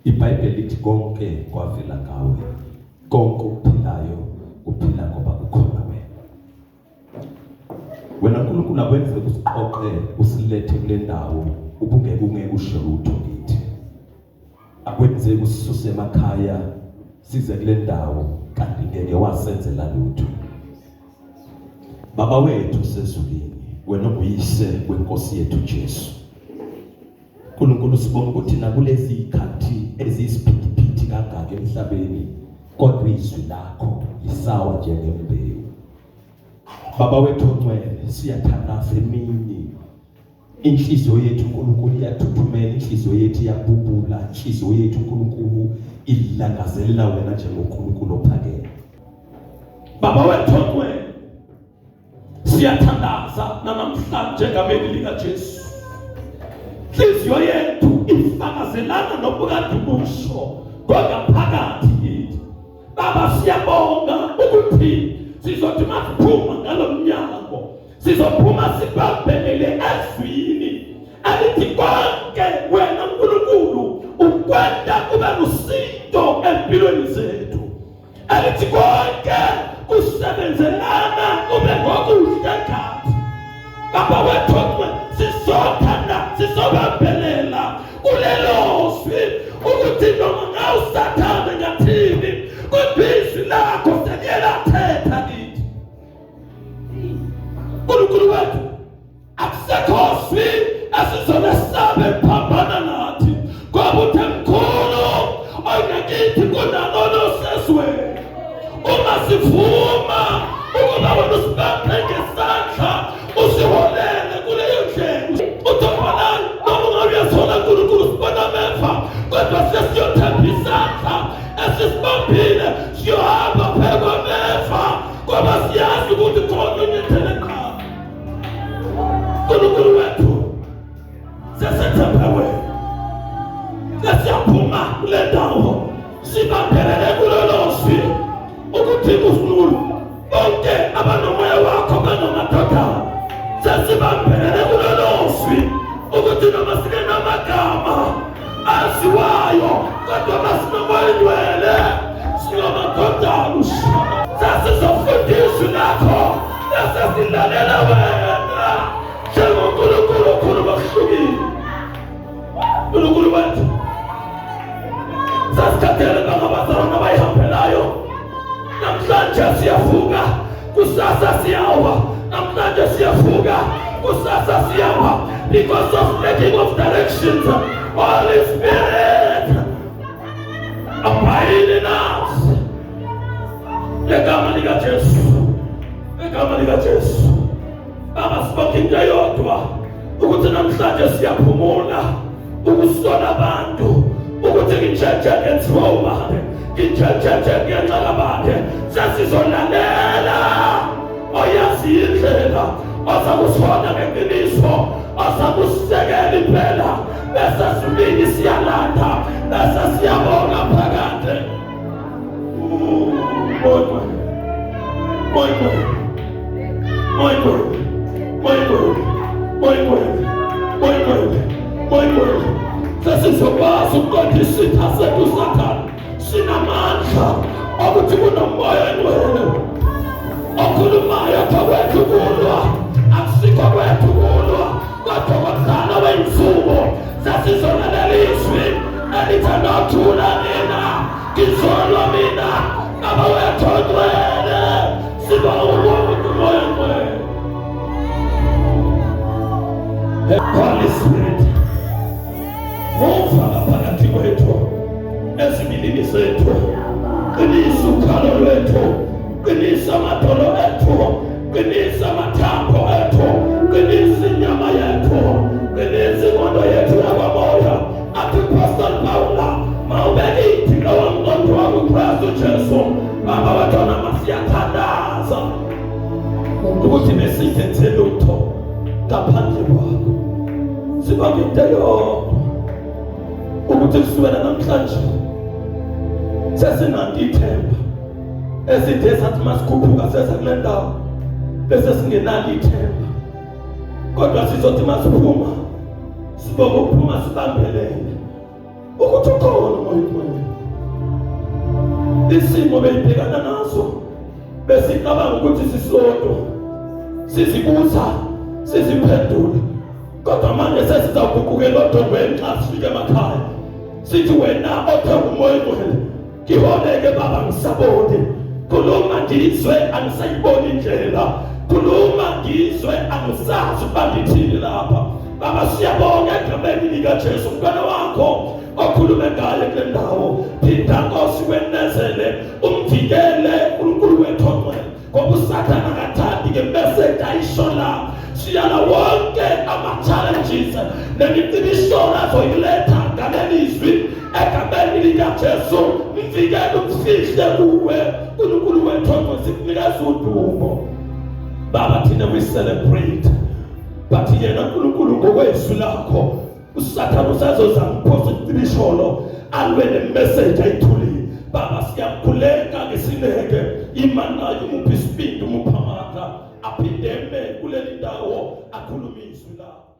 IBhayibheli lithi konke kwavela ngawe, konke okuphilayo kuphila ngoba kukhona wena. Wena uNkulunkulu akwenze usiqoqe usilethe kule ndawo ubungeke ungeke usho lutho kithi. Akwenzeki usisuse emakhaya size kule ndawo kanti ngeke wasenzela lutho. Baba wethu sezulwini, wena onguyise wenkosi yethu Jesu. uNkulunkulu sibonga ukuthi nakulezi ikhathi eziyisiphithiphithi kangaka emhlabeni kodwa izwi lakho lisawa njengembewu. Baba wethu ongcwele, siyathandaza emini inhliziyo yethu uNkulunkulu iyathuthumela, inhliziyo yethu iyabubula, inhliziyo yethu uNkulunkulu ilangazelela wena njengoNkulunkulu ophakeme. Baba wethu ongcwele, siyathandaza namhlanje egameni likaJesu. Inhliziyo yethu ifakazelana nobukade ubusho kwangaphakathi kithi. Baba, siyabonga ukuthi sizothi masiphuma ngalo mnyango sizophuma sibambelele ezwini elithi konke wena uNkulunkulu ukwenda kube lusinto empilweni zethu, elithi konke kusebenzelana kube ngokuhle khathi. Baba wethu, sizothanda sizobambelela kulelo zwi ukuthi noma ngawusathane ngathini, kodwa izwi lakho seliye lathetha kithi. Nkulunkulu wethu, akusekho zwi esizolesaba eliphambana nathi, ngoba uthe mkhulu ongakithi kunalona osezweni. Uma sivuma ukuba wena usibambe ngesandla usiholele kuleyo ndlela, uthobhalani noma ungabe uyazona uNkulunkulu sibona ameva, kodwa sesiyothemba isandla esisibambile, siyohamba phezu kwameva ngoba siyazi ukuthi khona unyethele qha. Nkulunkulu wethu, sesethembe wena, sesiyaphuma kule ndawo sibambelele kulolo zwi ukuthi uNkulunkulu bonke abanomoya wakho bangamadodana. Sesibambelele kulolo zwi ukuthi noma singenamagama aziwayo kodwa masinomoya ingcwele singamadodana. Sesizofunda izwi lakho bese silalela wena njengoNkulunkulu okhuluma kuhlukile. Nkulunkulu wethu, sasikhathele bangabazalwane abayihambelayo. Namhlanje siyavuka, kusasa siyawa. Namhlanje siyavuka, kusasa siyawa, because of lacking of directions. Holy Spirit, abide in us. Ngegama likaJesu, ngegama likaJesu. Baba, sibonga into eyodwa ukuthi namhlanje siyaphumula ukusola abantu ukuthi nginjenje ngenziwa ubani, nginjenjenje ngenxa kabani. Sesizolalela oyazi indlela, ozakusona ngeqiniso, ozakusekela impela, bese sibili siyalanda, bese siyabonga phakade. Moya, moya, moya, moya, moya, moya, moya. Sesizokwazi ukuqonda isitha sethu Sathane sinamandla okuthi kunomoya engcwele okhulumayo kwethu kulwa akusikho kwethu kulwa kodwa kwakudala weyinsuku. Sesizolalela izwi elithi nothula nina, ngizolwa mina. Baba wethu ongcwele, siba ubuntu moya ongcwele. Holy Spirit, muva ngaphakathi kwethu, ezibilini zethu, qinisa ukhalo lwethu, qinisa amadolo ethu, qinisa amathambo ethu, qinisa inyama yethu, qinisa ingqondo yethu yakwamoya. Athi Pastor Paula, mawubeke ithi lowo mqondo wakho Kristu Jesu. Baba wethu, masiyathandaza ukuthi besingenze lutho ngaphandle kwakho. Sibonge into eyodwa ukuthi kusukela namhlanje sesinanto ithemba eside sathi masikhuphuka seza kule ndawo bese singenalo ithemba, kodwa sizothi masiphuma sibonge ukuphuma sibambelele ukuthi ukhona umoya. Oyingcwele. Isimo beyibhekana naso besicabanga ukuthi sisodwa, sizibuza siziphendula, kodwa manje sesizawuguqukela odongweni xa sifika emakhaya, sithi wena othe uMoya Oyingcwele ngiholeke baba, ngisaboni, khuluma ngizwe, angisayiboni indlela, khuluma ngizwe, angisazi ukuba ngithini lapha. Baba, siyabonga egameni likaJesu, umntwana wakho okhulume ngaye kule ndawo. Phinda Nkosi wenezele, umvikele uNkulunkulu wethu ongcwele, ngoba uSathane akathandi ngemessage ayisho la. Siyala wonke ama-challenges nemicibisholo azoyiletha ngaleli zwi egameni likaJesu. Mvikele, umfihle kuwe, uNkulunkulu wethu ongcwele. Sikunikeza udumo Baba. Thina we celebrate, but yena uNkulunkulu ngokwezwi lakho, uSathane usazozama ukuphosa icibisholo alwe nemessage ayithulile. Baba, siyakhuleka ngesineke, ima naye, umuphe isibindi, umuphe amandla, aphinde eme kuleli ndawo akhulume izwi lakho.